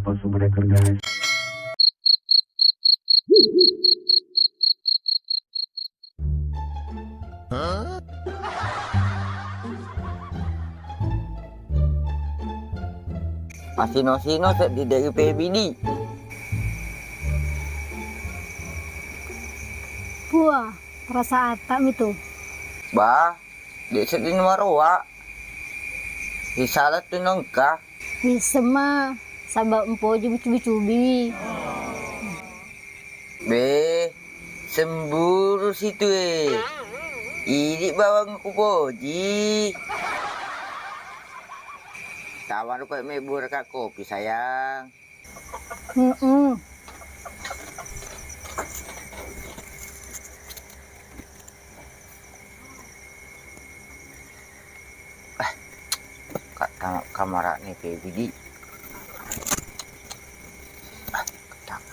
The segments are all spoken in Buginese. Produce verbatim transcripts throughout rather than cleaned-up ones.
Pause breaker, guys. Masino-sino seddi dari P B D. Puah, perasaan tak itu. Bah, de' seddi nuaroa. Risala tu nengka. Wissemma, saba' mpoji mucubi-cubiwi. Be, semburu situ e. Idi' bawang kupoji. Tawaru ko mebbu raka kopi, sayang. Mm-mm. Eh, ka-, ka-, kamara'na P B D. Ah, ketang.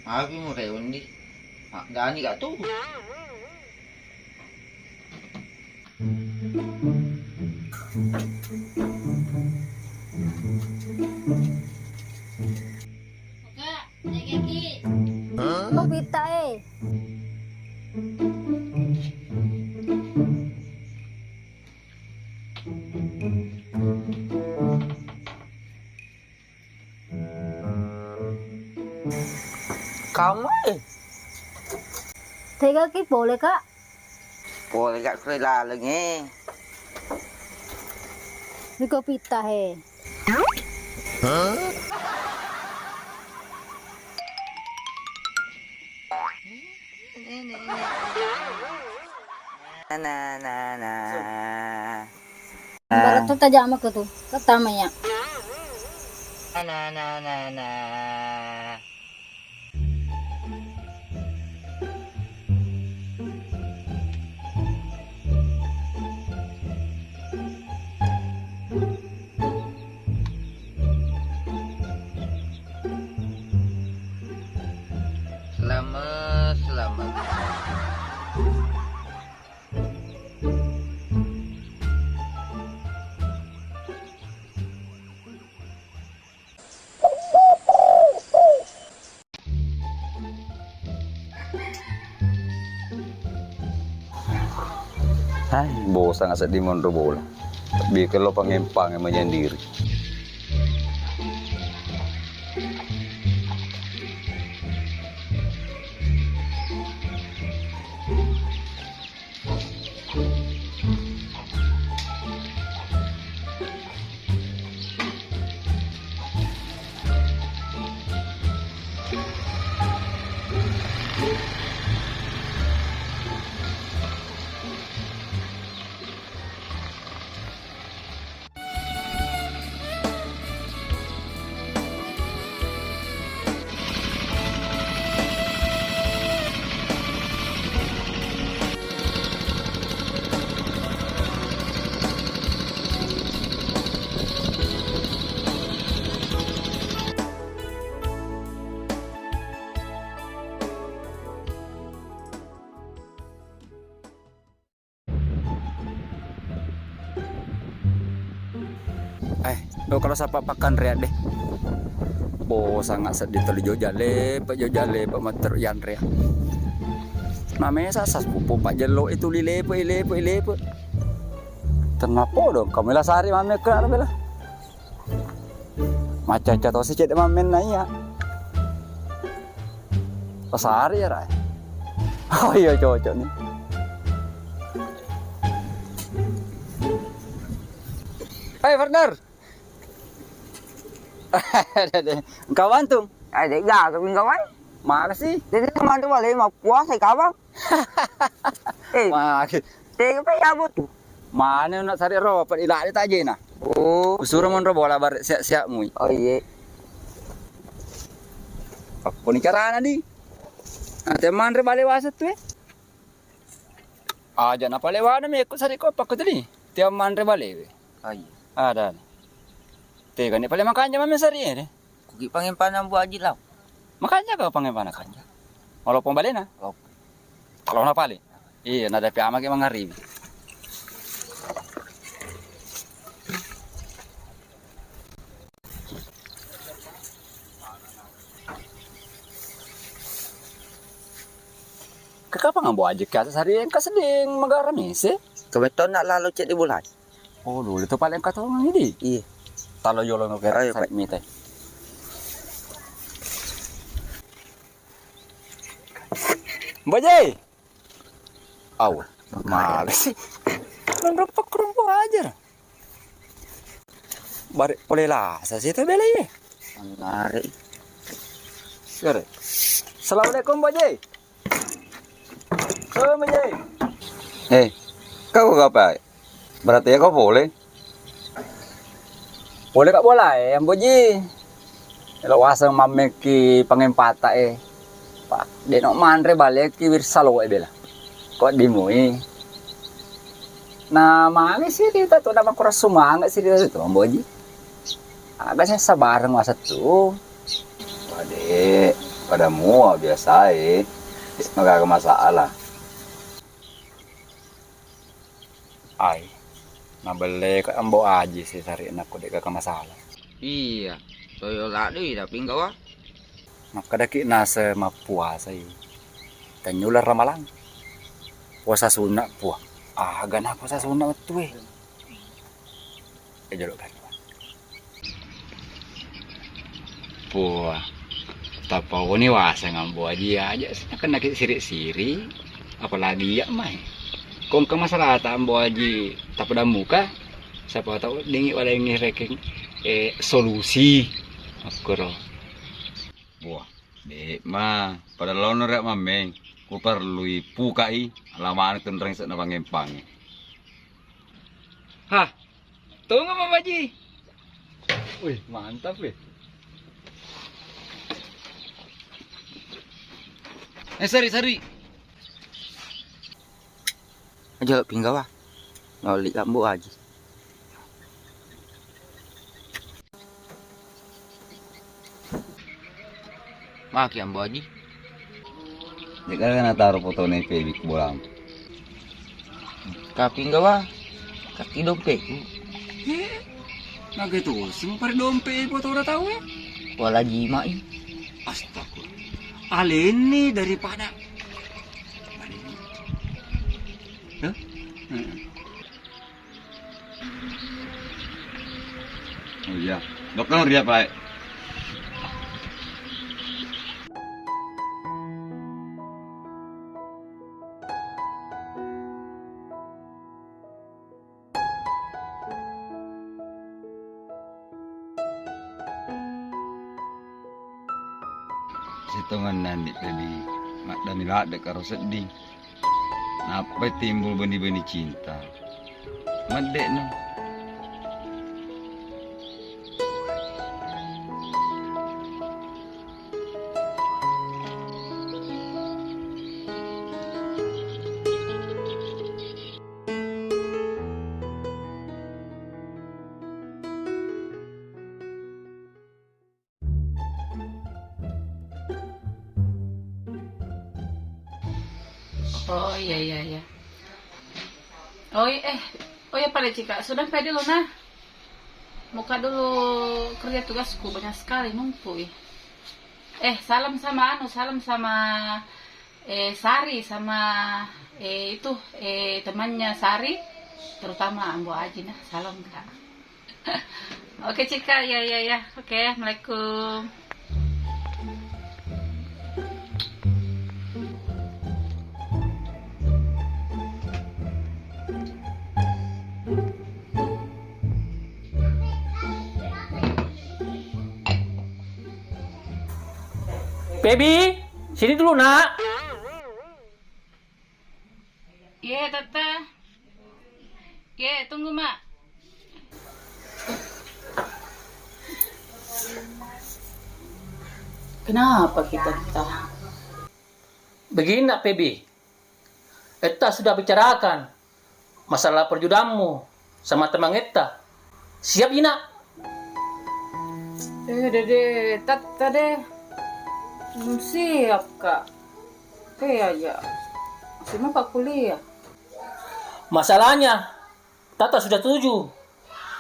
Aku mau kayak undi. Mak gani gak tuh. Kak, naik kaki. Mau pita eh. Kamu eh. Tega ki pole, Kak? Pole, Kak, kue laleng eh. Liko pita he. Na, na, na, na. Barat tu tajama ke tu, ketama ya. Na, na, na, na. Selamat, selamat. Hai, bosa ngaseng di monro bola. Bikin lo pangempang yang menyendiri. Eh, lo kalau sapa pakanreang deh. Bosa ngaseng di telu joja lepe, joja lepe, matteru yanreang. Namanya sasa sepupu Pak Jelo itu lilepe, ilepe, ilepe. Tennapo dong, kamu lah sehari mame kena bela. Macca-macca tosi cedde mammenna iya. Pasari ya, Rai? Oh iya, cocok nih. Hai, partner. Engka wantung? Eh, de' gaga mi engka wan. Makasih. Jadi teman tu balik mau puasa kawan. Eh, magi. Tega pa iya botu. Mane nak sari ro, apa ilari tajena. Oh. Usuro monro bola bare siap-siap mui. Oh, iye. Apa ni carana di? Nanti manre bale waset tu eh. Aja napalewana mekko sari ko pakko tuli. Tiang manre balewe. Oh iya. Ada. Tega ni pale makanja mame sari e. Kuki pangempana Ambo Aji lao. Makanja ka pangempana kanja. Walaupun balena. Oke. Talona pale. Iya, nada piama ke mangaribi. Ke kapang Ambo Aji kiasa sari engka sedeng magara mese. Kebetulan nak lalu cek di bulan. Oh, dulu itu paling katongan ini. Iya. Talo yolo no kere. Ayo, sari Pak. Mite. Ambo Aji. Au, males sih. Nonrok kerumpo aja. Bare pole lasa sih teh bela iye. Mangare. Sore. Assalamualaikum, Ambo Aji. Assalamualaikum, Ambo Aji. Eh, kau apa? Berarti ya kau boleh. Pole ka bola e, Ambo Aji. Elo waseng mammekki pangempata e. Pa, deno manre balekki wirsalo e bela. Ko dimui. Na magi sirita tu, na makurang semangat sirita tu, Ambo Aji. Aga saya sabareng wasa tu. Pade, pada mua biasa e. Magaga masalah. Ai, nabelle ka Ambo Aji sih sari nakko de gaga masalah. Iya, toyo ladde tapi engka wa. Makkedaki nase mappuasai. Tennyuler ramalang. Puasa sunat pua. Aga na puasa sunat wettue. E jolo kan. Puah, tappa oni waseng Ambo Aji aja sih, nakenna ki siri-siri, apalagi iya mai. Kongka masalah ta Ambo Aji tapada muka, siapa tahu dingi walengi rekeng, eh, solusi. Akkoro. Puah, de ma, pada lono rek mameng, ku perlui pukai, alamana tunreng sekna pangempang. Hah, tunggu Ambo Aji. Wih, mantap wih. Eh, sari, sari. Aja pinggawa. Nolli Ambo Aji. Maki Ambo Aji. Dek gaga nataro fotona Pebi ku bolampu. Tapi enggak wa, kaki dompetku. Eh, naga itu sih mau pada dompet fotona tau e. Wala jimai. Astaga. Aleni daripada. Hah? Heeh. Oh iya, dokter dia, Pak. Sitongenna Andi Pebi, maddami ladde karo sedding. Nappai timbul beni-beni cinta. Medde'no. Oh, iya, iya, iya. Oh, i-, eh, oh ya, pada Cika, sudah pede lo, nah. Muka dulu kerja tugasku, banyak sekali numpuk, ih. Eh, salam sama anu, salam sama, eh, Sari, sama, eh, itu, eh, temannya Sari, terutama Ambo Aji, nah, salam, Kak. Oke, Cika. Ya, ya, ya. Oke, assalamualaikum. Pebi, sini dulu, Nak. Ye, Tata. Ye, tunggu, Mak. Kenapa kita, Tata? Begini, Nak Pebi. Etta sudah bicarakan masalah perjodohanmu sama temangetta. Siap ji, Nak? Eh, Dede, tatta deh. Belum siap, Kak. Oke aja. Masih mau Kak kuliah. Masalahnya, tatta sudah setuju.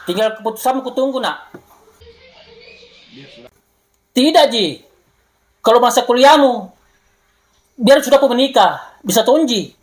Tinggal keputusanmu kutunggu, Nak. Tidak ji. Kalau masa kuliahmu, biar sudah pun menikah, bisa tonji.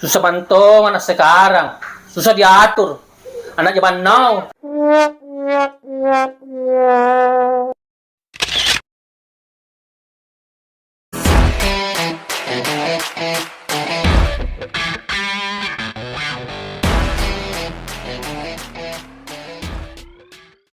Susah bantong anak sekarang, susah diatur. Anak zaman now.